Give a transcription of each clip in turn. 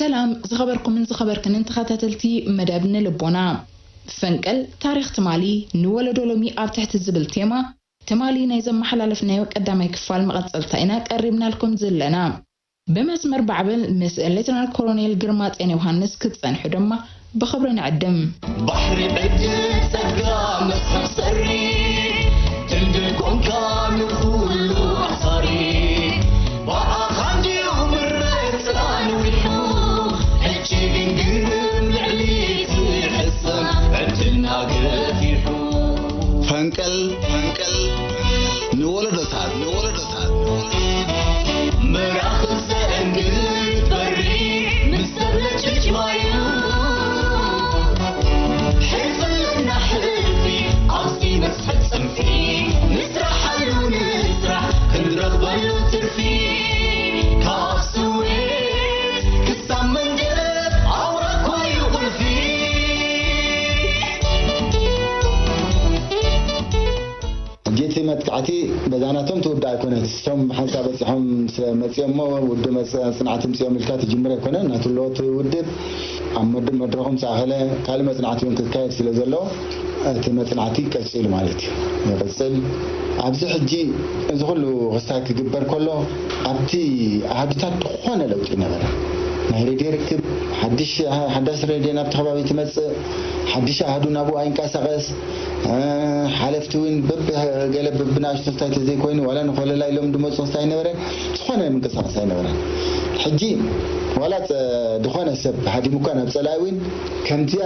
ሰላም ዝኸበርኩምን ዝኸበርክንን ተኸታተልቲ መደብ ንልቦና። ፈንቀል ታሪኽ ትማሊ ንወለዶ ሎሚ ኣብ ትሕቲ ዝብል ቴማ፣ ትማሊ ናይ ዘመሓላለፍናዮ ቀዳማይ ክፋል መቐጸልታ ኢና ቀሪብናልኩም ዘለና። ብመስመር ባዕበል ምስ ሌተናል ኮሎኔል ግርማጼን ዮሃንስ ክትጸንሑ ድማ ብኽብሪ ንዕድም። ባሕሪ ዕድል ጸጋ መስሕብ ሰሪ፣ ድልድል ኮንካ ንኹሉ ኣሳሪ። ብኣኻ እንድዩ ምረት ጽላል ዊሑ፣ ሕጂ ግን ግርም ልዕሊ እቲ ሕሰም ዕድልና ገፊሑ። ፈንቀል፣ ፈንቀል፣ ንወለዶታት፣ ንወለዶታት። መራኽብ ዘእንግድ በሪ፣ ምስ ተብለጭልጭ ማዩ። ሕልፍና ሕልፊ፣ ኣብዚ መስሕብ ጽንፊ። ንስራሓሉ ንስራሕ፣ ክንረኽበሉ ትርፊ። ካብ ስዌት ክሳብ መንደብ፣ ኣውራ እኮ እዩ ቁልፊ። ሕጂ እቲ መጥቃዕቲ በዛ ናቶም ትውዳእ ኣይኮነን። እሶም ሓንሳእ በጺሖም ስለ መጺኦም እሞ ውድብ መጽ-፣ መጽናዕቲ ምጺኦም ኢልካ ትጅምር ኣይኮነን። ናቱ ኣለዎ እቲ ውድብ ኣብ መድ-፣ መድረኹ ምስ ኣኸለ ካልእ መጽናዕቲ እውን ክካየድ ስለ ዘሎ እቲ መጽናዕቲ ቀጺሉ ማለት እዩ። ይቕጽል። ኣብዚ ሕጂ እዚ ኩሉ ክስታይ ክግበር ከሎ ኣብቲ ኣሃዱታት ዝኾነ ለውጢ ነበረ። ናይ ሬድዮ ርክብ፣ ሓድሽ፣ ሓዳስ ሬድዮ ናብቲ ከባቢ ትመጽእ፣ ሓድሽ ኣሃዱ ናብኡ ኣይንቀሳቐስ፣ እ፣ ሓለፍቲ እውን በብገለ በብንኣሽቱ ክስታይ ተዘይኮይኑ ዋላ ንኮለላ ኢሎም ድመጹ ክስታይ ኣይነበረን። ዝኾነ ምንቅስቓስ ኣይነበረን። ሕጂ ዋላ ጸ-፣ ዝኾነ ሰብ ሃዲሙ እኳ ናብ ጸላኢ እውን ከምዚኣ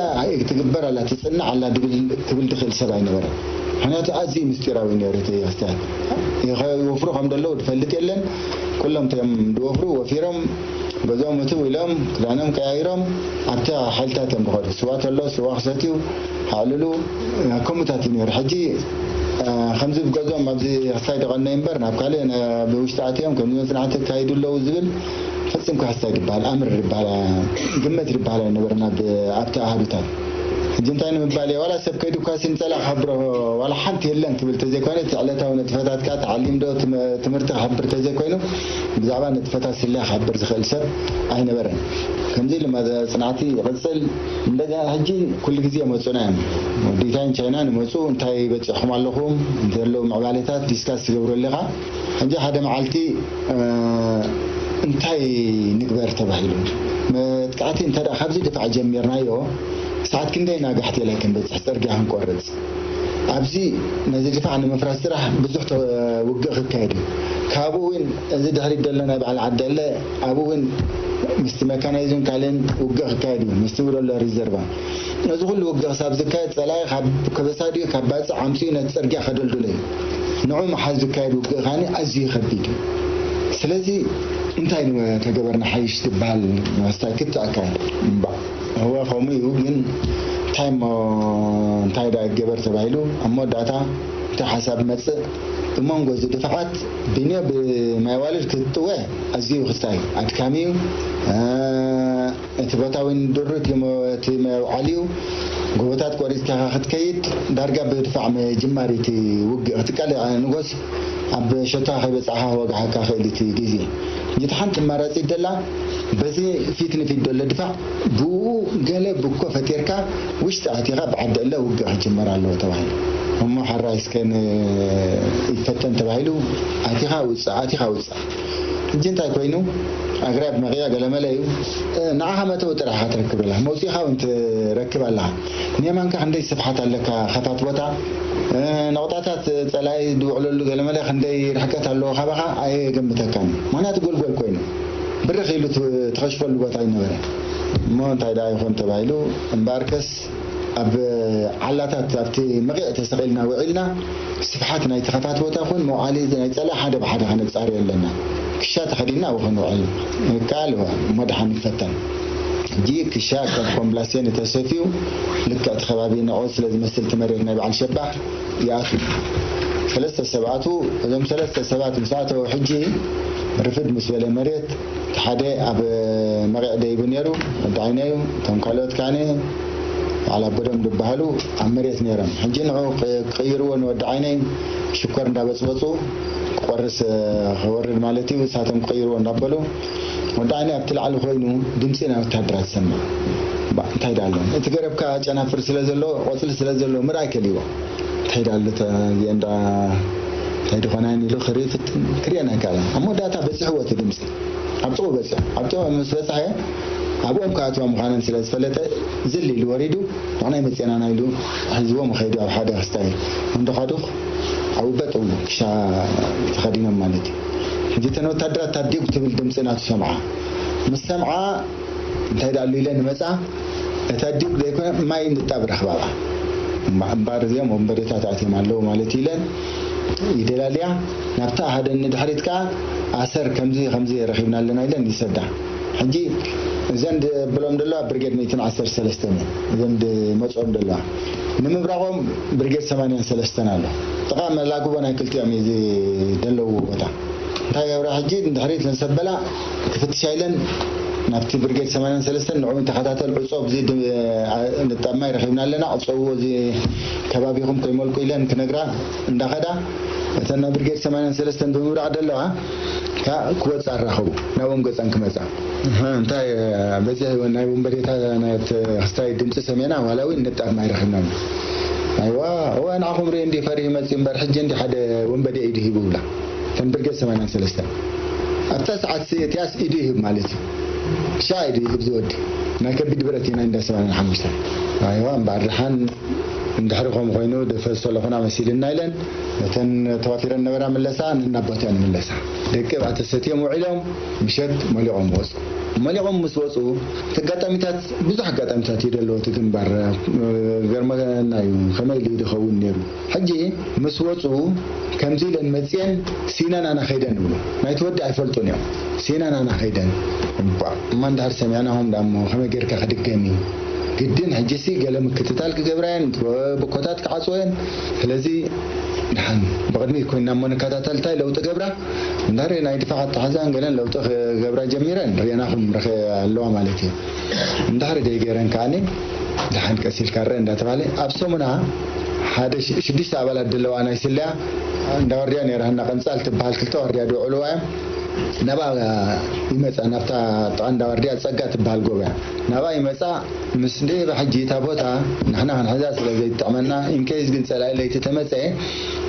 ትግበር ኣላ፣ ትጽናዕ ኣላ ድብል-፣ ክብል ድኽእል ሰብ ኣይነበረን። ምኽንያቱ ኣዝዩ ምስጢራዊ ነይሩ እቲ ክስታይ። ይኸ-፣ ይወፍሩ ከም ዘለዉ ድፈልጥ የለን። ኩሎም እቶም ድወፍሩ ወፊሮም ገዝኦም እትው ኢሎም ክዳኖም ቀያይሮም ኣብቲ ሓይልታት እዮም ዝኸዱ። ስዋ ተሎ ስዋ ክሰትዩ፣ ከዕልሉ፣ ከምኡታት እዩ ነይሩ። ሕጂ፣ እ፣ ከምዚ ብገዝኦም ኣብዚ ክስታይ ደቐነዩ እምበር ናብ ካልእ ነ-፣ ብውሽጢ ኣትዮም ከምዚ መጽናዕቲ የካይዱ ኣለዉ ዝብል ፈጺምካ ክስታይ ዝበሃል፣ ኣምር ዝበሃል፣ ግመት ዝበሃል ኣይነበረን ኣብ፣ ኣብቲ ኣሃዱታት። ሕጂ እንታይ ንምባል እየ፣ ዋላ ሰብ ከይዱ እኳ ሲ ንጸላእ ክሕብሮ ዋላ ሓንቲ የለን ክብል ተዘይኮይኑ፣ እቲ ዕለታዊ ንጥፈታትካ ተዓሊም ዶ ትም-፣ ትምህርቲ ክሕብር ተዘይኮይኑ፣ ብዛዕባ ንጥፈታት ስለያ ክሕብር ዝኽእል ሰብ ኣይነበረን። ከምዚ ኢሉ መ-፣ ጽንዓቲ ይቕጽል። እንደገና ሕጂ ኩሉ ግዜ ይመጹና እዮም። ወዲታይን ቻይናን ይመጹ፣ እንታይ በጺሕኩም ኣለኹም፣ እንተለዉ ምዕባሌታት ዲስካስ ትገብሩ ኣለኻ። ሕጂ ሓደ መዓልቲ፣ እ፣ እንታይ ንግበር ተባሂሉ። መጥቃዕቲ እንተ ደኣ ካብዚ ድፋዕ ጀሚርናዮ፣ ሰዓት ክንደይ ናጋሕቲ ላይ ክንበጽሕ፣ ጽርግያ ክንቆርጽ። ኣብዚ ነዚ ድፋዕ ንምፍራስ ጥራሕ ብዙሕ ተ-፣ ውግእ ክካየድ እዩ። ካብኡ እውን እዚ ድሕሪት ዘሎ ናይ በዓል ዓዲ ኣለ፣ ኣብኡ እውን ምስቲ መካናይዝን ካልእን ውግእ ክካየድ እዩ፣ ምስቲ ውሎ ኣሎ ሪዘርቫ። እዚ ኩሉ ውግእ ክሳብ ዝካየድ ጸላኢ ካብ ከበሳ ድዩ ካብ ባጽዕ ኣምጺኡ ነቲ ጽርግያ ከደልድሎ እዩ። ንዑ ምሓዝ ዝካየድ ውግእ ከኣ ኣዝዩ ከቢድ እዩ። ስለዚ እንታይ ንወ-፣ ተገበርና ሓይሽ ዝበሃል መስታይ ክትኣካየድ እምባ። እወ፣ ከምኡ እዩ። ግን እንታይ እሞ፣ እንታይ ደኣ ይገበር ተባሂሉ፣ ኣብ መወዳእታ እቲ ሓሳብ መጽእ። ብመንጎ እዚ ድፋዓት ብንዮ ብማይ ዋልድ ክትጥወ ኣዝዩ ክስታይ ኣድካሚ እዩ። እ፣ እቲ ቦታ እውን ድሩት እዩ፣ እቲ መውዓሊ እዩ። ጎቦታት ቆሪጽካ ክትከይድ ዳርጋ ብድፋዕ ምጅማር እቲ ውግእ ክትቃለ ንጎስ ኣብ ሸታ ከይበጻሕካ ክወግሓካ ክእል እቲ ግዜ። እቲ ሓንቲ ኣማራጺት ደላ በዚ ፊት ንፊት ደሎ ድፋዕ ብኡ ገለ ብኮ ፈጢርካ ውሽጢ ኣቲኻ ብዓዲ እለ ውግእ ክጅመር ኣለዎ ተባሂሉ። እሞ ሓራይ እስከ ን-፣ ይፈተን ተባሂሉ ኣቲኻ ውጻእ፣ ኣቲኻ ውጻእ። ሕጂ እንታይ ኮይኑ? ኣግራብ መቕያ ገለመለ እዩ። እ፣ ንዓኻ መእተዊ ጥራሕ ኢኻ ትረክብ ኣለኻ። መውጺእኻ እውን ትረክብ ኣለኻ። ንየማንካ ክንደይ ስፍሓት ኣለካ፣ ኸፋት ቦታ። እ፣ ነቑጣታት ጸላኢ ዝውዕለሉ ገለመለ ክንደይ ርሕቀት ኣለዎ ካባኻ ኣየገምተካን እዩ። ምኽንያቱ ጎልጎል ኮይኑ ብርኽ ኢሉ ት-፣ ትኸሽፈሉ ቦታ ኣይነበረን። እሞ እንታይ ደኣ ይኾን ተባሂሉ፣ እምበኣርከስ ኣብ ዓላታት ኣብቲ መቒዕ ተሰቒልና ውዒልና፣ ስፍሓት ናይቲ ኸፋት ቦታ ኹን መውዓሊ ናይ ጸላኢ ሓደ ብሓደ ከነጻርዮ ኣለና። ክሻ ተኸዲንና ኣብኡ ክንውዕል ይከኣል እወ፣ እሞ ደሓን ይፈተን። ሕጂ ክሻ ካብ ኮምብላሴን ተሰፍዩ፣ ልክዕ እቲ ከባቢ ንዑ ስለ ዝመስል እቲ መሬት ናይ በዓል ሸባሕ ይኣቱ። ሰለስተ ሰብ ኣትዉ። እዞም ሰለስተ ሰባት ምስ ኣተዉ ሕጂ ርፍድ ምስ በለ መሬት፣ እቲ ሓደ ኣብ መቒዕ ደይቡ ነይሩ፣ ወዲ ዓይነዩ፣ እቶም ካልኦት ከኣነ በዓል ኣቦዶም ዝበሃሉ ኣብ መሬት ነይሮም። ሕጂ ንዑ ክ-፣ ክቕይርዎ ንወዲ ዓይነይ ሽኮር እንዳበጽበጹ ክቆርስ፣ እ፣ ክወርድ ማለት እዩ፣ እሳቶም ክቕይርዎ እንዳበሉ ወዲ ዓይኒ ኣብቲ ላዕሊ ኮይኑ ድምፂ ናይ ወታደራት ሰምዕ። ባ እንታይ ዳሎ እቲ ገረብካ ጨናፍር ስለ ዘሎ፣ ቆፅሊ ስለ ዘሎ ምርኣይ ከሊዎ። እንታይ ዳሎ እዚአን ዳ እንታይ ድኾና ኢሉ ክርኢ ፍትን ክርእየን ኣይከኣለን። ኣብ መወዳእታ በፂሕዎ እቲ ድምፂ። ኣብ ጥቕኡ በፂሑ። ኣብ ጥቕኡ ምስ በፅሐ ኣብኦም ክኣትዋ ምዃነን ስለ ዝፈለጠ ዝል ኢሉ ወሪዱ፣ ንዓናይ መፅእና ኢሉ ሒዝዎም ኸይዱ ኣብ ሓደ ክስታይ መንደኻዱኽ ኣብኡ በጥ ብሉ ክሻ ተኸዲኖም ማለት እዩ። ሕጂ እተን ወታደራት ታዲጉ ትብል ድምፂ ናቱ ሰምዓ። ምስ ሰምዓ እንታይ ደኣ ኣሎ ኢለን ይመፃ። እታ ዲብ ዘይኮነ ማይ ንጣብ ረኽባ እምባ- እምባር እዚኦም ወንበዴታት ኣትዮም ኣለዉ ማለት እዩ ኢለን ይደላልያ። ናብታ ሓደ ንድሕሪት ከዓ ኣሰር ከምዚ ከምዚ ረኺብና ኣለና ኢለን ይሰዳ። ሕጂ እዘን ድብሎም ዘለዋ ብርጌድ ሚእትን ዓሰርተ ሰለስተን እየን። እዘን ድመፅኦም ዘለዋ ንምብራቖም ብርጌድ ሰማንያን ሰለስተን ኣሎ። ጥቓ መላግቦ ናይ ክልቲኦም እዩ እዚ ደለውዎ ቦታ። እንታይ ገብራ ሕጂ ንድሕሪት ንሰበላ ክፍትሻ ኢለን ናብቲ ብርጌድ ሰማንያን ሰለስተን ንዕኡ ተኸታተል ዕጾ ብዚ ንጣብ ማይ ረኺብና ኣለና ዕጸውዎ እዚ ከባቢኹም ከይመልቁ ኢለን ክነግራ እንዳኸዳ እተን ናይ ብርጌድ ሰማንያን ሰለስተን ብምብራቕ ደለዋ ክወፃ ኣራኸቡ ናብኦም ገፀን ክመፃ። እንታይ በዚ ናይ ወንበዴታ ክስታይ ድምፂ ሰሜና ዋላ እውን ንጣብ ማይ ረኺብና። ኣይዋ እዋ ንዓኹም ርኢ እንዲ ፈሪህ መፂ እምበር ሕጂ እንዲ ሓደ ወንበዴ ኢዱ ሂቡ ብላ። ተን ብርጌድ ሰማንያን ሰለስተን ኣብታ ሰዓት እቲኣስ ኢዱ ይህብ ማለት እዩ። ሻ ኢዱ ይህብ ዝወዲ ናይ ከቢድ ብረት ኢና እንዳ ሰማንያን ሓሙሽተ። ኣይዋ እምበኣር ድሓን እንድሕሪ ከምኡ ኮይኑ ደፈዝቶ ኣለኹና መሲልና ኢለን ነተን ተዋፊረን ነበራ ምለሳ ነናቦትያ ንምለሳ። ደቂ ኣብኣ ተሰትዮም ውዒሎም ምሸት መሊቖም ወፁ። መሊቖም ምስ ወፁ እቲ ኣጋጣሚታት ብዙሕ ኣጋጣሚታት እዩ ደለዎ እቲ ግንባር። ገርመና እዩ ከመይ ኢሉ ይኸውን ነይሩ። ሕጂ ምስ ወፁ ከምዚ ኢለን መፅየን ሲነን ኣነ ኸይደን ይብሉ። ናይቲ ወዲ ኣይፈልጡን እዮም። ሲነን ኣነ ኸይደን እባ እማ እንድሕር ሰሚዕናኹም ዳሞ ከመይ ጌርካ ክድገም እዩ? ግድን ሕጂሲ ገለ ምክትታል ክገብራ እየን፣ ብኮታት ክዓፅዎ እየን። ስለዚ ድሓን ብቕድሚት ኮይና እሞ ንከታተል እንታይ ለውጢ ገብራ እንድሕር ናይ ድፋዕ ኣተሓዛን ገለን ለውጢ ክገብራ ጀሚረን ርኤናኹም ረኸ ኣለዋ ማለት እዩ። እንድሕር ደይገይረን ከኣኒ ድሓን ቀስ ኢልካ ርአ እንዳተባለ ኣብ ሰሙና ሓደ ሽዱሽተ ኣባላት ደለዋ ናይ ስለያ እንዳ ዋርድያ ነይራ። እና ቀንጻል ትበሃል ክልተ ዋርድያ ድውዕልዋ እዮም። ናብኣ ይመጻ ናብታ ጥቓ እንዳ ዋርድያ ጸጋ ትበሃል ጎበያ ናብኣ ይመጻ። ምስ ደየበ ሕጂ እታ ቦታ ንሕና ክንሕዛ ስለ ዘይትጥዕመና ኢንኬይስ ግን ጸላኢ ለይቲ ተመጸ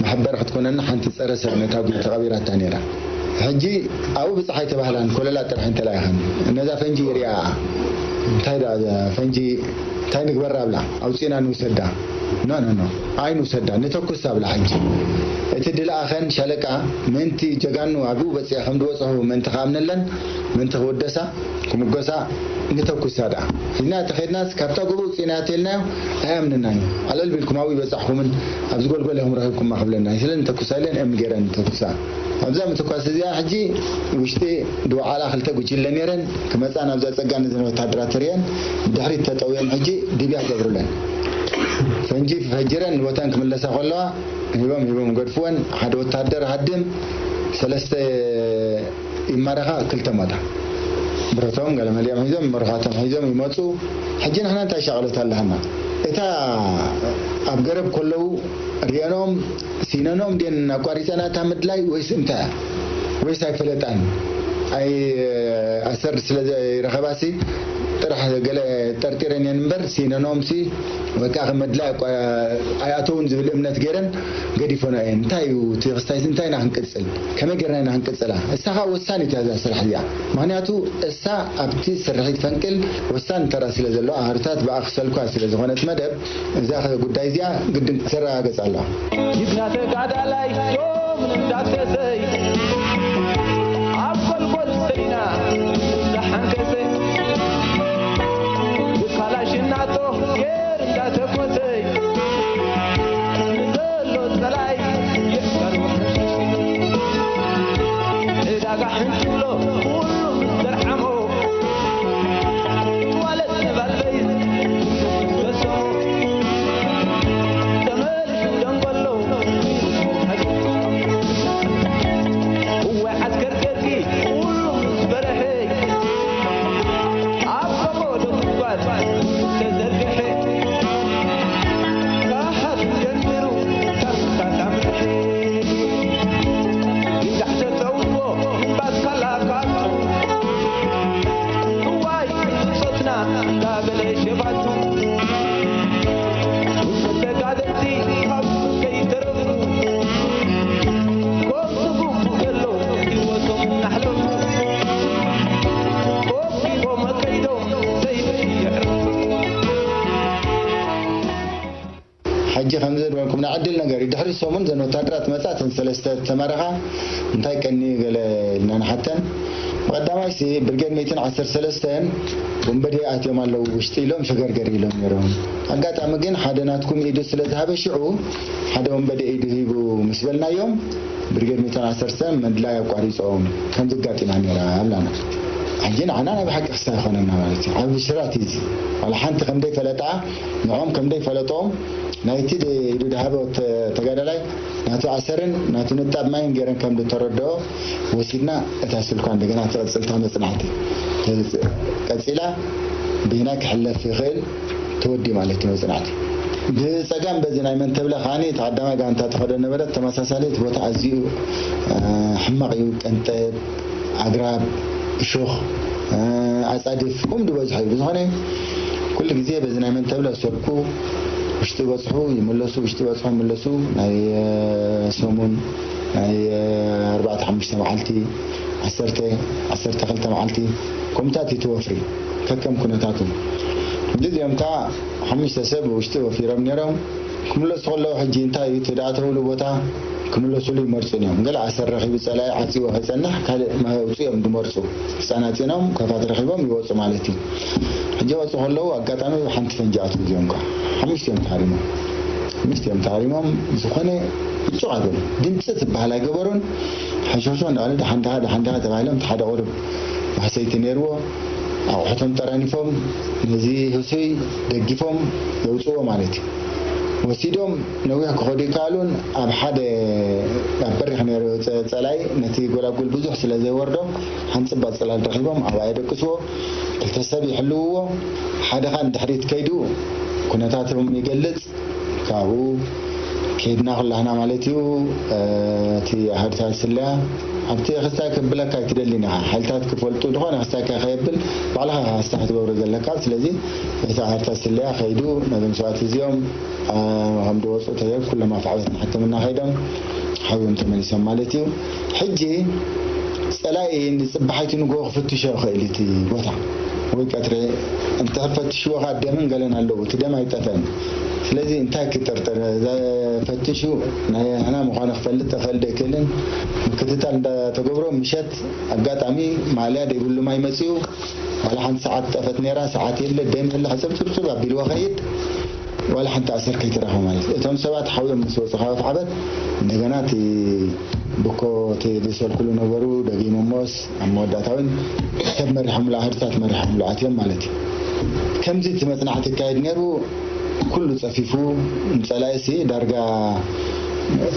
መሐበሪ ክትኮነና ሓንቲ ጸረ ሰብ ነታ ጉ ተቐቢራታ ነይራ። ሕጂ ኣብኡ ብጽሓይ ተባህላን ኮለላ ጥራሕ እንተላኢኸን ነዛ ፈንጂ ይሪኣ እንታይ ደኣ እዛ ፈንጂ እንታይ ንግበራ ብላ ኣውፂና ንውሰዳ። ኖ ኖ ኖ ኣይንውሰዳ ንተኩሳ ብላ። ሕጂ እቲ ድልኣኸን ሻለቃ ምእንቲ ጀጋኑ ኣብኡ በፂዐ ከም ድበፅሑ ምእንቲ ክኣምነለን ምእንቲ ክውደሳ ክምጎሳ ንተኩሳ ደኣ ኢልና ተኸድናስ ካብታ ጎቦ ውፅእና ተልናዮ ኣይኣምንናን እዩ። ኣለል ቢልኩም ኣብኡ ይበፃሕኩምን ኣብዚ ጎልጎል ኢኹም ረኺብኩማ ክብለና እዩ። ስለ ንተኩሳ ኢለን እምኒ ገይረን ንተኩሳ ኣብዛ ምትኳስ እዚኣ ሕጂ ውሽጢ ድወዓላ ክልተ ጉጅለ ነይረን ክመፃ ናብዛ ፀጋ ነዘን ወታደራት ትርእየን ብድሕሪት ተጠውየን ሕጂ ድብያ ገብሩለን ፈንጂ ፈጅረን ንቦታን ክምለሳ ከለዋ ሂቦም ሂቦም ገድፍወን ሓደ ወታደር ሃድም ሰለስተ ይማረኻ ክልተ ሞታ ብረቶም ገለመሊኦም ሒዞም መሩኻቶም ሒዞም ይመፁ። ሕጂ ንሕና እንታይ ሻቕሎት ኣለሃና? እታ ኣብ ገረብ ከለዉ ርየኖም ሲነኖም ድየን ኣቋሪፀና እታ ምድላይ ወይስ እንታይ እያ? ወይስ ኣይፈለጣን? ኣይ ኣሰር ስለ ዘይረኸባሲ ጥራሕ ገለ ጠርጢረን እየን እምበር ሲነኖምሲ ወይ ከዓ ከም ምድላይ ኣይኣተውን ዝብል እምነት ገይረን ገዲፎና እየን። እንታይ እዩ እቲ ክስታይሲ እንታይ ኢና ክንቅፅል? ከመይ ጌርና ኢና ክንቅፅላ? እሳ ከዓ ወሳኒት እያ እዛ ስራሕ እዚኣ። ምክንያቱ እሳ ኣብቲ ስርሒት ፈንቅል ወሳኒ ተራ ስለ ዘለዋ ሃርታት ብኣ ክሰልኳ ስለ ዝኾነት መደብ እዛ ጉዳይ እዚኣ ግድን ክትረጋገፅ ኣለዋ። ጅግና ተጋዳላይ ቶም እንዳፍሰሰይ ኣብ ጎልጎል ሰሊና እንዳሓንከሰ ብካላሽናቶ ጌር እንዳተኮሰይ ንዘሎ ጸላይ ይሕፈር ወከሽ ዕዳጋ ሕንጭሎ ኩሉ ዘርዓሞ ዋለት ነባልበይ ተሰሞ ተመልሽ ደንጎሎ እዋ ድሕሪ ሰሙን ዘን ወታደራት መጻ፣ እተን ሰለስተ ተማረኻ እንታይ ቀኒ ገለ ኢልና ንሓተን። ብቐዳማይሲ ብርጌድ ሚእትን ዓሰርተ ሰለስተን ወንበዴ ኣትዮም ኣለዉ ውሽጢ ኢሎም ሸገርገር ኢሎም ነይሮም። ኣጋጣሚ ግን ሓደ ናትኩም ኢዱ ስለ ዝሃበ ሽዑ ሓደ ወንበዴ ኢዱ ሂቡ ምስ በልናዮም ብርጌድ ሚእትን ዓሰርተ ሰለስተን ምድላይ ኣቋሪጾም ከም ዘጋጢማ ነይራ ኣብላና። ሕጂ ንዓና ናይ ብሓቂ ክሳ ይኾነና ማለት እዩ። ዓቢ ሽራት እዩ እዚ። ዋላ ሓንቲ ከም ደይፈለጣ ንዖም ከም ደይፈለጦም ናይቲ ደ-፣ ኢዱ ድሃበ ወተ-፣ ተጋዳላይ ናቱ ኣሰርን ናቱ ንጣብ ማይን ገይረን ከም ዝተረድኦ ወሲድና እታ ስልኳ እንደገና ትቕጽልታ መጽናዕቲ ቀጺላ ብየናይ ክሕለፍ ይኽእል ተወዲ ማለት እዩ መጽናዕቲ። ብጸጋም በዚ ናይ መን ተብለ ከዓኒ እቲ ቀዳማይ ጋንታ ተኸዶ ነበረት ተመሳሳሊ እቲ ቦታ ኣዝዩ፣ እ፣ ሕማቕ እዩ። ቀንጠብ፣ ኣግራብ፣ እሾኽ፣ እ፣ ኣጻድፍ፣ ቁም ዝበዝሖ እዩ። ብዝኾነ ኩሉ ግዜ በዚ ናይ መን ተብለ ሰብኩ ውሽጢ በጽሑ ይምለሱ፣ ውሽጢ በጽሑ ይምለሱ። ናይ፣ እ፣ ሰሙን፣ ናይ፣ እ፣ ኣርባዕተ ሓሙሽተ መዓልቲ፣ ዓሰርተ፣ ዓሰርተ ክልተ መዓልቲ፣ ከምኡታት እዩ እቲ ወፍሪ ከከም ኩነታቱ። እንግዲዚኦም ከዓ ሓሙሽተ ሰብ ውሽጢ ወፊሮም ነይሮም። ክምለሱ ከለዉ ሕጂ እንታይ እዩ እቲ ደኣ ተብሉ ቦታ ክምለሱሉ ይመርጹን እዮም። ገለ ኣሰር ረኺቡ ጸላኢ ዓጺዎ ከይጸንሕ ካልእ መውጽኢ እዮም ዝመርጹ። ህጻናት ጺኖም ከፋት ረኺቦም ይወጹ ማለት እዩ። ሕጂ ወጹ ከለዉ ኣጋጣሚ ሓንቲ ፈንጂ ኣትዉ እዚኦም ከ ሓሙሽተ እዮም ተሃሪሞም። ሓሙሽተ እዮም ተሃሪሞም። ዝኾነ ብጭቕ ኣይበሉ። ድምፂ ትበሃል ኣይገበሩን። ሓሾሾ እንዳበለ ደሓን ዲኻ፣ ደሓን ዲኻ ተባሂሎም፣ እቲ ሓደ ቁሩብ ማህሰይቲ ነይርዎ። ኣቑሑቶም ጠራኒፎም፣ ነዚ ህሱይ ደጊፎም ዘውፅዎ ማለት እዩ። ወሲዶም ነዊሕ ክኸዱ ይከኣሉን፣ ኣብ ሓደ፣ ኣብ በሪኽ ነይሩ ፀ-፣ ፀላኢ ነቲ ጎላጉል ብዙሕ ስለ ዘይወርዶ፣ ሓንፅብ ኣፅላል ረኺቦም ኣብኣ የደቅስዎ። ክልተ ሰብ ይሕልውዎ። ሓደ ኻን ድሕሪት ከይዱ ኩነታቶም ይገልፅ። ካብኡ ከይድና ኩላህና ማለት እዩ። እ፣ እቲ ሃድታት ስለያ ኣብቲ ክስታይ ክብለካ ኣይትደልን ኢኻ። ሓይልታት ክፈልጡ ዝኾነ ክስታይካ ከየብል ባዕልኻ ኢኻ ክስታይ ክትገብሮ ዘለካ። ስለዚ እቲ ሃድታት ስለያ ከይዱ ነዞም ሰባት እዚኦም፣ እ፣ ከም ዝወፁ ተየብ ኩሎም ኣፍ ዓበትና ሕክምና ከይዶም ሓውዮም ተመሊሶም ማለት እዩ። ሕጂ ጸላኢ ንጽባሓይቲ ንግሆ ክፍትሾ ይኽእል እዩ እቲ ቦታ። ወይ ቀትሪ እንተ ፈትሽዎ ኸኣ ደምን ገለን ኣለዉ። እቲ ደም ኣይጠፍአን። ስለዚ እንታይ ክጥርጥር? ዘፈትሹ ናይ ህና ምዃኑ ክፈልጥ ይኽእል ዶ ኣይክእልን? ምክትታል እንዳተገብሮ ምሸት ኣጋጣሚ ማልያ ዘይብሉ ማይ መጺኡ። ዋላ ሓንቲ ሰዓት ጠፈት ነይራ፣ ሰዓት የለ፣ ደም የለ፣ ሕጽብጽብጽብ ኣቢልዎ ኸይድ። ዋላ ሓንቲ ኣሰር ከይተረኸ ማለት እዩ። እቶም ሰባት ሓውዮም ምስ ወፁ ካብ ዓበት እንደገና እቲ ብኮ እቲ ዝሰልኩሉ ነበሩ፣ ደጊሞሞስ ኣብ መወዳእታ እውን ሰብ መሪሖምሉ፣ ኣህድታት መሪሖምሉ ኣትዮም ማለት እዩ። ከምዚ እቲ መጽናዕቲ ይካየድ ነይሩ፣ ኩሉ ጸፊፉ፣ ንጸላኢሲ ዳርጋ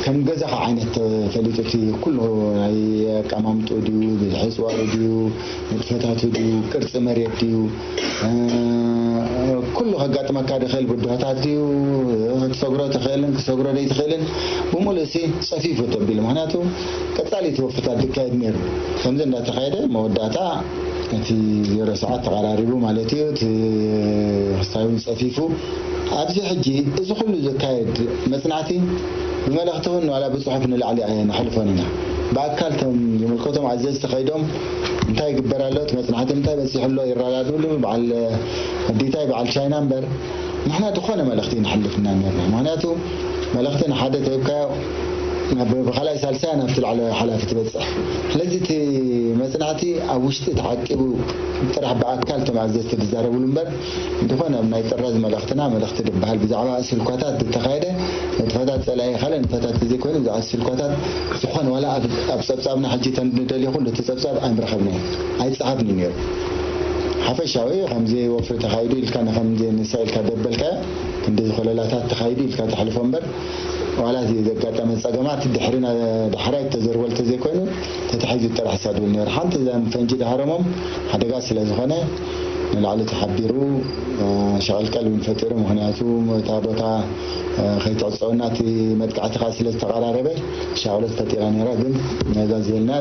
ከም ገዛኻ ዓይነት ተፈሊጡ፣ እቲ ኩሉ ናይ ኣቀማምጥኡ ድዩ፣ ብዝሒ ጽዋሩ ድዩ፣ ንጥፈታቱ ድዩ፣ ቅርጺ መሬት ድዩ፣ እ፣ ኩሉ ከጋጥመካ ዝኽእል ብድሆታት ድዩ፣ ክትሰግሮ ትኽእልን ክሰግሮ ዘይትኽእልን ብምሉእ ሲ ጸፊፉ ተቢሉ። ምኽንያቱ ቀጻሊ እቲ ወፍታት ዝካየድ ነይሩ። ከምዚ እንዳተኻየደ መወዳእታ እቲ ዜሮ ሰዓት ተቐራሪቡ ማለት እዩ። እቲ ክስታይ እውን ጸፊፉ። ኣብዚ ሕጂ እዚ ኩሉ ዘካየድ መጽናዕቲ ብመልእኽቲ እውን ዋላ ብጽሑፍ ንላዕሊ ኣየነሕልፎን ኢና። ብኣካል እቶም ዝምልከቶም ኣዘዝቲ ከይዶም እንታይ ይግበር ኣሎ፣ እቲ መጽናዕቲ እንታይ በጺሑ ኣሎ ይረዳድእሉ። በዓል ወዲታይ በዓል ቻይና እምበር ንሕና ዝኾነ መልእኽቲ ይንሕልፍና ነርና። ምኽንያቱ መልእኽቲ ንሓደ ተሂብካዮ ናብ ብኻልኣይ ሳልሳይ ናብቲ ላዕለዋይ ሓላፊ ትበጽሕ። ስለዚ እቲ መጽናዕቲ ኣብ ውሽጢ ተዓቂቡ ጥራሕ ብኣካል እቶም ኣዘዝቲ ዝዛረብሉ እምበር ዝኾነ ኣብ ናይ ጥራዝ መልእኽትና መልእኽቲ ዝበሃል ብዛዕባ ስልኳታት ዝተኻየደ ንጥፈታት ጸላኢ ካልእ ንጥፈታት ዘይኮይኑ ብዛዕባ ስልኳታት ዝኾነ ዋላ ኣብ፣ ኣብ ጸብጻብና ሕጂ ተንደልዩ ኩሉ እቲ ጸብጻብ ኣይምረኸብናዮ፣ ኣይጸሓፍን እዩ ነይሩ። ሓፈሻዊ ከምዚ ወፍሪ ተኻይዱ ኢልካ ንከምዚ ንሳ ኢልካ ደበልካዮ ክንዲ ዝኾለላታት ተኻይዱ ኢልካ ተሕልፎ እምበር ዋላ እቲ ዘጋጠመ ጸገማት ድሕሪ ና-፣ ዳሕራይ ተዘርበልተ ዘይኮይኑ ተታሒዙ ጥራሕ ሳድብል ነይሩ። ሓንቲ እዛ ፈንጂ ዳሃረሞም ሓደጋ ስለ ዝኾነ ንላዕሊ ተሓቢሩ፣ እ፣ ሸቐልቀል እውን ፈጢሩ። ምኽንያቱ እታ ቦታ፣ እ፣ ከይትዕጸወና እቲ መጥቃዕቲ ከዓ ስለ ዝተቐራረበ ሻቕሎት ፈጢራ ነይራ። ግን ነዛ ዝበልና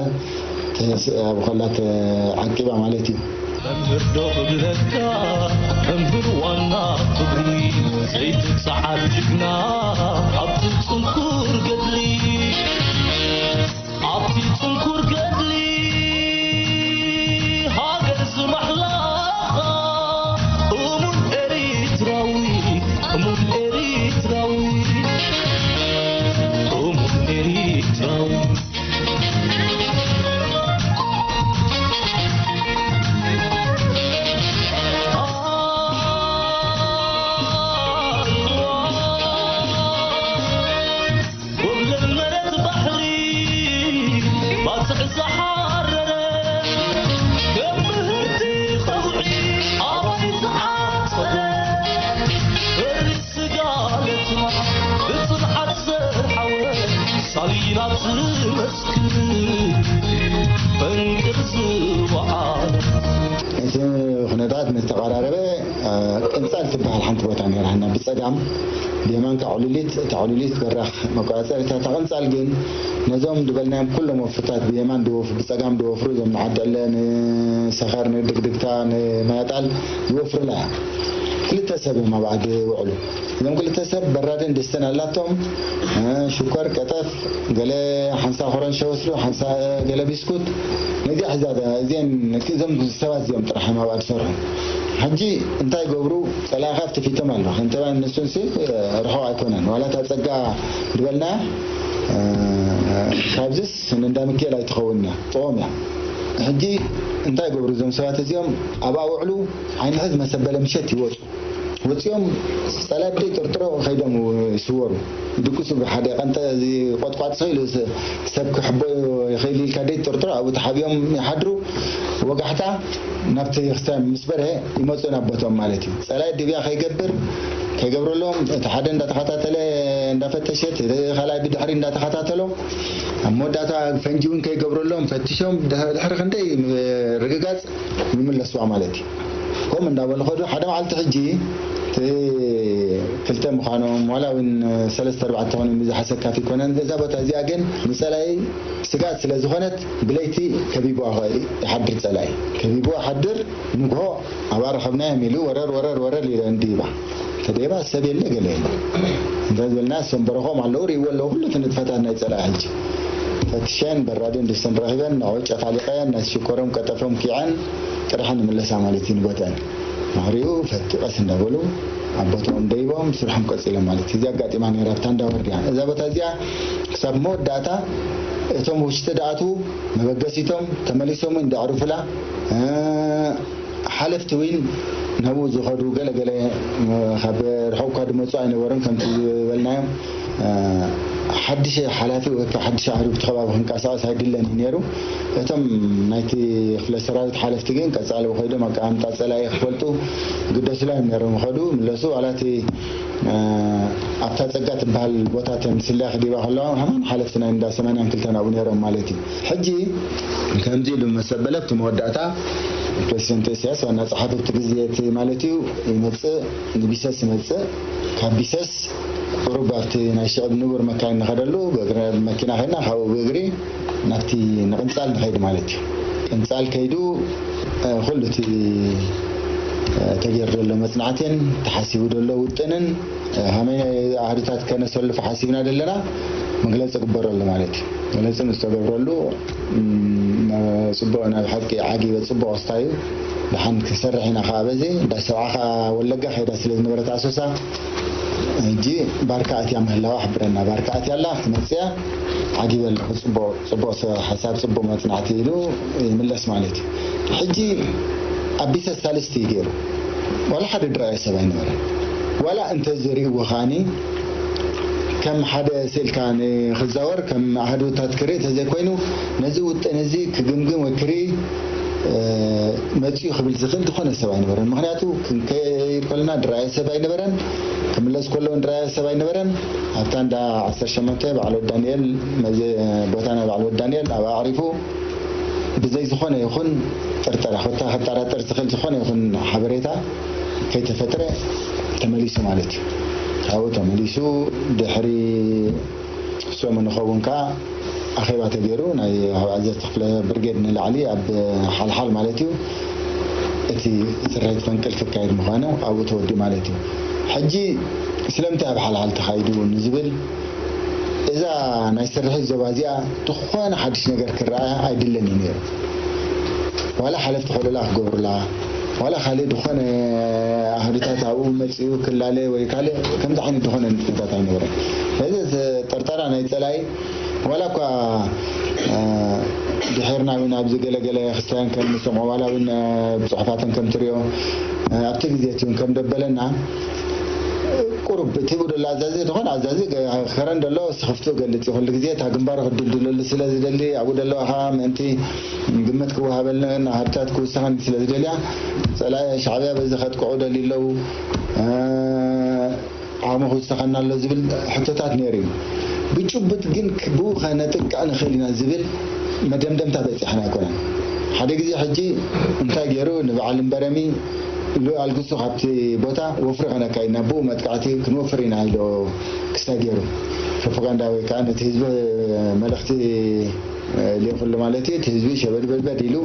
ተስ-፣ ኣብ ኸላ ተዓቂባ ማለት እዩ። መምህር ዶ ክብለካ መምህር ዋና ክብሪ ዘይትጸዓር ጅግና ኣብቲ ጽንኩር ገድሊ ኣብቲ ጽንኩር ገድሊ ሃገር ዝማሕላኻ እሙን ኤሪትራዊ እሙን ኤሪትራዊ እቲ ኩነታት ምስ ተቐራረበ፣ ቅንጻል ትበሃል ሓንቲ ቦታ ነይራና። ብጸጋም ብየማን ከዓ ዕሉሊት፣ እታ ዕሉሊት በራኽ መቆጻጸሪታ። እታ ቅንጻል ግን ነዞም ዝበልናዮም ኩሎም ወፍርታት ብየማን ድወፍ-፣ ብጸጋም ድወፍሩ፣ እዞም ንዓዲ ዕለ፣ ንሰኸር፣ ንድግድግታ፣ ንማያጣል ዝወፍሩላ እያ። ክልተ ሰብ እዮም ኣብኣ ድውዕሉ። እዞም ክልተ ሰብ በራድን ድስትን ኣላቶም። ሽኮር፣ ቀጠፍ፣ ገለ ሓንሳ ኮረንሸ ወስዱ፣ ሓንሳ ገለ ቢስኩት። ነዚኣ ሒዛ፣ እዚአን፣ እዞም ሰባት እዚኦም ጥራሕ እዮም ኣብኣ ዝሰርሑ። ሕጂ እንታይ ይገብሩ? ጸላኢ ካብቲ ፊቶም ኣሎ። ከምቲ ባን ንሱንሲ ርሑቕ ኣይኮነን። ዋላ እታ ጸጋ ዝበልና፣ ካብዚስ ንእንዳ ሚካኤል ኣይትኸውን እያ። ጥቕም እያ። ሕጂ እንታይ ይገብሩ እዞም ሰባት እዚኦም? ኣብኣ ውዕሉ፣ ዓይኒ ሕዝ መሰበለ ምሸት ይወጹ። ወጺኦም ጸላኢ ብደይ ጥርጥሮ ከይዶም ይስወሩ። ድቁሱ ብሓደ ቀንጠ እዚ ቆጥቋጥ ሰው ኢሉ ስ-፣ ሰብ ክሕቦ ይኽእል ኢልካ ደይ ጥርጥሮ ኣብኡ ተሓቢኦም ይሓድሩ። ወጋሕታ ናብቲ ክስታይ ምስ በርሀ ይመጹ ናብ ቦቶም ማለት እዩ። ጸላኢ ድብያ ከይገብር፣ ከይገብረሎም እቲ ሓደ እንዳተኸታተለ እንዳፈተሸ፣ እቲ ካልኣይ ብድሕሪ እንዳተኸታተሎ፣ ኣብ መወዳእታ ፈንጂ እውን ከይገብረሎም ፈትሾም ድሕ-፣ ድሕሪ ክንደይ ርግጋጽ ይምለስዋ ማለት እዩ። ከምኡ እንዳበሉ ከዱ። ሓደ መዓልቲ ሕጂ እቲ ክልተ ምዃኖም ዋላ እውን ሰለስተ ኣርባዕተ ኾኖም ዝሓሰካት ይኮነን። እዛ ቦታ እዚኣ ግን ንጸላኢ ስጋት ስለ ዝኾነት ብለይቲ ከቢብዋ ይሓድር ጸላኢ። ከቢብዋ ሓድር፣ ንግሆ ኣብኣ ረኸብናዮም ኢሉ ወረር፣ ወረር፣ ወረር ኢለ እንዲባ። ተደባ ሰብ የለ ገለ የለ። እንታይ ዝበልና፣ እሶም በረኾም ኣለዉ፣ ርእይዎ ኣለዉ፣ ኩሉ እቲ ንጥፈታት ናይ ጸላኢ ሕጂ። ፈትሸን፣ በራድን ድስትን ረኺበን፣ ንዕኡ ጨፋሊቐን፣ ናይ ሽኮሮም ቀጠፎም ኪዐን፣ ጥርሐን ይምለሳ ማለት እዩ ንቦተን። ድሕሪኡ ፈቲ ቀስ እንዳበሉ ኣብ ቦታኦም ደይቦም ስርሖም ቀጺሎም ማለት እዩ። እዚኣ ኣጋጢማ ነይራ ኣብ ታንዳ ወርድያ። እዛ ቦታ እዚኣ ክሳብ መወዳእታ እቶም ውሽጢ ድኣትዉ መበገሲቶም ተመሊሶም እውን ደዕርፉላ። እ፣ ሓለፍቲ እውን ናብኡ ዝኸዱ ገለ ገለ፣ እ፣ ካብ ርሑቕ እኳ ድመጹ ኣይነበሩን። ከምቲ ዝበልናዮ፣ እ፣ ሓድሽ ሓላፊ ወይ ከዓ ሓድሽ ኣህዱ ብቲ ከባቢ ክንቀሳቐስ ኣይድለን እዩ ነይሩ። እቶም ናይቲ ክፍለ ሰራዊት ሓለፍቲ ግን ቀጻሊ ከይዶም ኣቀማምጣ ጸላኢ ክፈልጡ ግደስሎም እዮም ነይሮም። ይኸዱ፣ ይምለሱ። ዋላ እቲ፣ እ፣ ኣብታ ጸጋ ትበሃል ቦታ ተን ስልያ ክዲባ ከለዋ፣ ሃማን ሓለፍቲ ናይ እንዳ ሰማንያን ክልተን ኣብኡ ነይሮም ማለት እዩ። ሕጂ ከምዚ ኢሉ መሰበለ ኣብቲ መወዳእታ ፕሬዚደንት ኢሳያስ ዋና ጸሓፊ እቲ ግዜ እቲ ማለት እዩ ይመጽእ፣ ንቢሰስ ይመጽእ። ካብ ቢሰስ ቁሩብ ኣብቲ ናይ ሽዕብ ንቡር መካይን ንኸደሉ ብእግሪ፣ መኪና ኸድና ካብኡ ብእግሪ ናብቲ ንቕንጻል ንኸይድ ማለት እዩ። ቅንጻል ከይዱ፣ እ፣ ኩሉ እቲ፣ እ፣ ተገይሩ ዘሎ መጽናዕትን ተሓሲቡ ዘሎ ውጥንን፣ እ፣ ሃመይ ናይ ኣህዱታት ከነሰልፉ ሓሲብና ዘለና መግለጺ ክግበረሉ ማለት እዩ። መግለጺ ምስ ተገብረሉ፣ እም፣ ናብ ጽቡቕ፣ ናብ ሓቂ ዓጊበ ጽቡቕ ክስታይ እዩ። ደሓን ክሰርሕ ኢና ከኣ በዚ። እንዳ ሰብዓ ከኣ ወለጋ ከይዳ ስለ ዝነበረት ኣሶሳ፣ ሕጂ ባርካ ኣትያ ምህላዋ ሕብረና። ባርካ ኣትያ ኣላ፣ ክትመጽእ እያ። ዓጊበ ኣለኹ። ጽቡቕ፣ ጽቡቕ ሰ-፣ ሓሳብ፣ ጽቡቕ መጽናዕቲ ኢሉ ይምለስ ማለት እዩ። ሕጂ ኣብ ቢሰስ ሳልስቲ እዩ ገይሩ። ዋላ ሓደ ድራየ ሰብ ኣይነበረን። ዋላ እንተ ዝርእይዎ ከኣኒ ከም ሓደ ስእልካ ንኽዛወር፣ ከም ኣህዱታት ክርኢ ተዘይኮይኑ፣ ነዚ ውጥን እዚ ክግምግም ወይ ክርኢ፣ እ፣ መጺኡ ክብል ዝኽእል ዝኾነ ሰብ ኣይነበረን። ምኽንያቱ ክንከይድ ከለና ድራየ ሰብ ኣይነበረን፣ ክምለስ ከሎ እውን ድራየ ሰብ ኣይነበረን። ኣብታ እንዳ ዓሰርተ ሸሞንተ በዓል ወዲ ዳንኤል፣ መዘ-፣ ቦታ ናይ በዓል ወዲ ዳንኤል ኣብኣ ኣዕሪፉ፣ ብዘይ ዝኾነ ይኹን ጥርጠራ፣ ኮታ ከጠራጥር ዝኽእል ዝኾነ ይኹን ሓበሬታ ከይተፈጥረ ተመሊሱ ማለት እዩ። ካብኡ ተመሊሱ ድሕሪ ሰሙን ንኸውን ከኣ ኣኼባ ተገይሩ፣ ናይ ኣብ ኣዘዝቲ ክፍለ ብርጌድ ንላዕሊ ኣብ ሓልሓል ማለት እዩ፣ እቲ ስርሒት ፈንቅል ክካየድ ምዃኑ ኣብኡ ተወዲኡ ማለት እዩ። ሕጂ ስለምንታይ ኣብ ሓልሓል ተኻይዱ ንዝብል፣ እዛ ናይ ስርሒት ዞባ እዚኣ ዝኾነ ሓድሽ ነገር ክረኣያ ኣይድለን እዩ ነይሩ። ዋላ ሓለፍቲ ኮለላ ክገብሩላ፣ ዋላ ካልእ ዝኾነ ኣህዱታት ኣብኡ መጺኡ ክላለ ወይ ካልእ ከምዚ ዓይነት ዝኾነ ንጥፈታት ኣይነበረን። ስለዚ እዚ ጠርጠራ ናይ ጸላኢ ዋላ እኳ፣ እ፣ ድሒርና እውን ኣብዚ ገለገለ ክስታያን ከም ንሰምዖ፣ ዋላ እውን፣ እ፣ ብጽሑፋትን ከም ትሪኦ፣ እ፣ ኣብቲ ግዜ እቲ እውን ከም ደበለና፣ ቁሩብ እቲ ብደሎ ኣዛዚ ዝኾነ ኣዛዚ ገ-፣ ከረን ደሎ ስኽፍቱ ገልጽ እዩ። ኩሉ ግዜ እታ ግንባሩ ክድልድለሉ ስለ ዝደሊ፣ ኣብኡ ደለዋ ኸዓ ምእንቲ ግምት ክወሃበለን፣ ሃብታት ክውስኸን ስለ ዝደልያ፣ ጸላኢ ሻዕብያ በዚ ከጥቅዑ ደልዩ ኣለዉ። እ፣ ዓቕሚ ክውስኸና ኣሎ ዝብል ሕቶታት ነይሩ እዩ። ብጭቡጥ ግን ክ-፣ ብኡ ኸነጥቅዕ ንኽእል ኢና ዝብል መደምደምታ በጺሕና ኣይኮነን። ሓደ ግዜ ሕጂ እንታይ ገይሩ ንበዓል እምበረሚ፣ ሉ ኣልግሱ ካብቲ ቦታ ወፍሪ ከነካይድ ናብ ብኡ መጥቃዕቲ ክንወፍር ኢና ኢሉ ክሳብ ገይሩ ፕሮፓጋንዳ ወይ ከዓ ነቲ ህዝቢ መልእኽቲ ሌኹሉ ማለት እዩ። እቲ ህዝቢ ሸበድበድበድ ኢሉ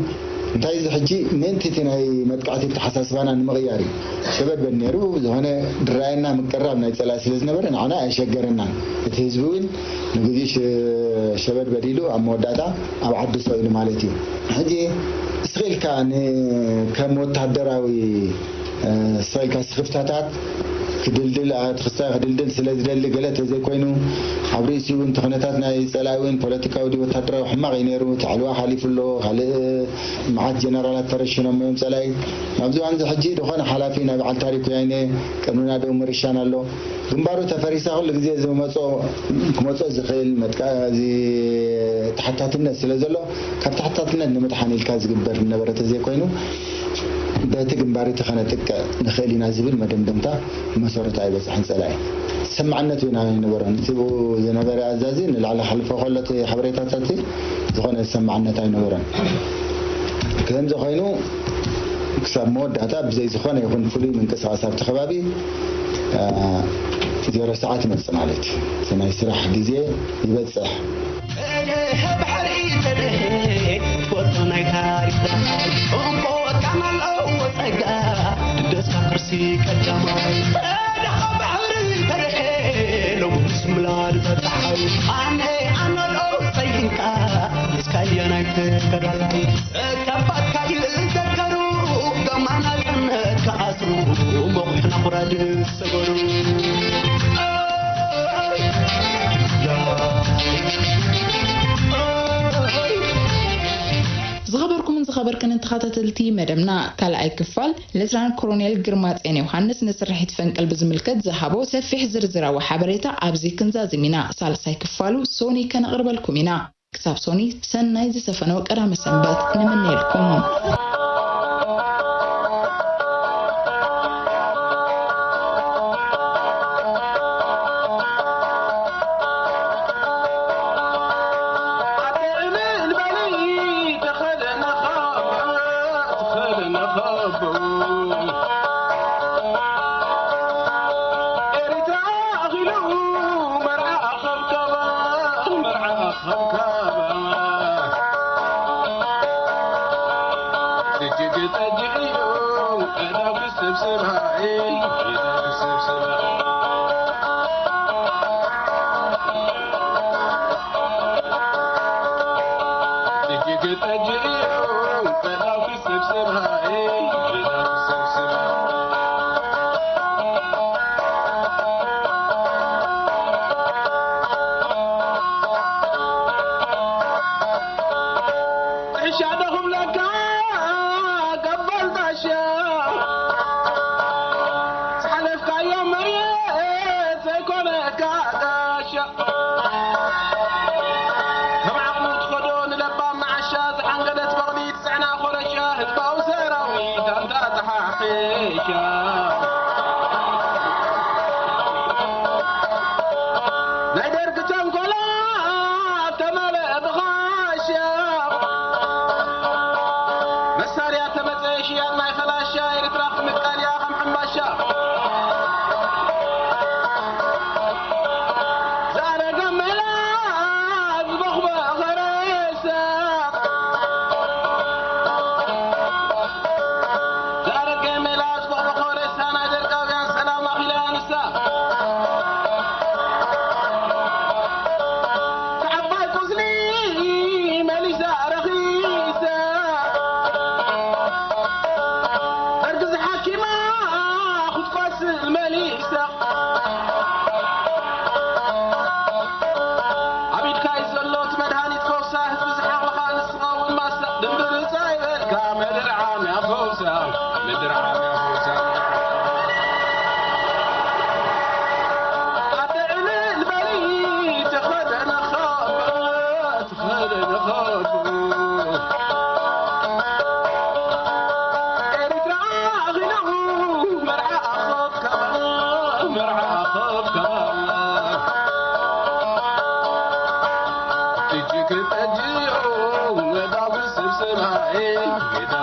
እንታይ እዚ ሕጂ ምእንቲ እቲ ናይ መጥቃዕቲ ኣተሓሳስባና ንምቕያር እዩ ሸበድበድ ነይሩ። ዝኾነ ድራየና ምቅራብ ናይ ፀላኢ ስለ ዝነበረ ንዓና ኣየሸገረናን። እቲ ህዝቢ እውን ንግዜኡ ሸበድበድ ኢሉ ኣብ መወዳእታ ኣብ ዓዱ ሰው ኢሉ ማለት እዩ። ሕጂ እስኺ ኢልካ ከም ወታደራዊ እስራኤል ካስክፍታታት ክድልድል ትኽስታይ ክድልድል ስለ ዝደሊ ገለ ተዘይኮይኑ ኣብ ርእሲኡ እውን ተኽነታት ናይ ፀላኢ እውን ፖለቲካዊ ድዩ ወታደራዊ ሕማቕ እዩ ነይሩ። ታዕልዋ ሓሊፉ ኣሎ። ካልእ መዓት ጀነራላት ተረሽኖም እዮም ፀላኢ። ኣብዚ ዋንዚ ሕጂ ዝኾነ ሓላፊ ናይ በዓል ታሪክ ወያነ ቅድምና ደው ምርሻን ኣሎ። ግንባሩ ተፈሪሳ ኩሉ ግዜ ዝመፆ ክመፆ ዝኽእል መጥቃ ተሓታትነት ስለ ዘሎ ካብ ተሓታትነት ንምድሓን ኢልካ ዝግበር ዝነበረ ተዘይኮይኑ በቲ ግንባር እቲ ከነጥቅዕ ንኽእል ኢና ዝብል መደምደምታ መሰረቱ ኣይበፅሐን ፀላኢ። ተሰማዕነት እውን ኣይነበሮን። እቲ ብኡ ዝነበረ ኣዛዚ ንላዕሊ ከሕልፎ ከሎ እቲ ሓበሬታታት ዝኾነ ተሰማዕነት ኣይነበሮን። ከምዚ ኮይኑ ክሳብ መወዳእታ ብዘይ ዝኾነ ይኹን ፍሉይ ምንቅስቃስ ኣብቲ ከባቢ ዜሮ ሰዓት ይመፅእ ማለት እዩ። እቲ ናይ ስራሕ ግዜ ይበፅሕ። ባሕሪ ተደሄ ትፈልጦ ናይ ታሪክ ዳሓይ እንቆ ወርቃማ ኣለዎ ጸጋ ድደስካ ቅርሲ ቀዳማይ። ደኻ ባሕሪ ተደሄ ሎሚ ምስ ምላል ጸሓይ ኣነ ኣነሎ ጸይንካ እስካያ ናይ ተከዳላይ። ከባትካ ይዘከሩ፣ ጋማ ናጽነት ክኣስሩ፣ መቑሕ ናቑራ ዝሰገሩ። ዝኸበርኩምን ዝኸበርክንን ተኸታተልቲ መደብና ካልኣይ ክፋል፣ ሌተናል ኮሎኔል ግርማጽዮን ዮሃንስ ንስርሒት ፈንቅል ብዝምልከት ዝሃቦ ሰፊሕ ዝርዝራዊ ሓበሬታ ኣብዚ ክንዛዝም ኢና። ሳልሳይ ክፋሉ ሶኒ ከነቕርበልኩም ኢና። ክሳብ ሶኒ ሰናይ ዝሰፈኖ ቀዳመ ሰንበት ንምነየልኩም። ጌታ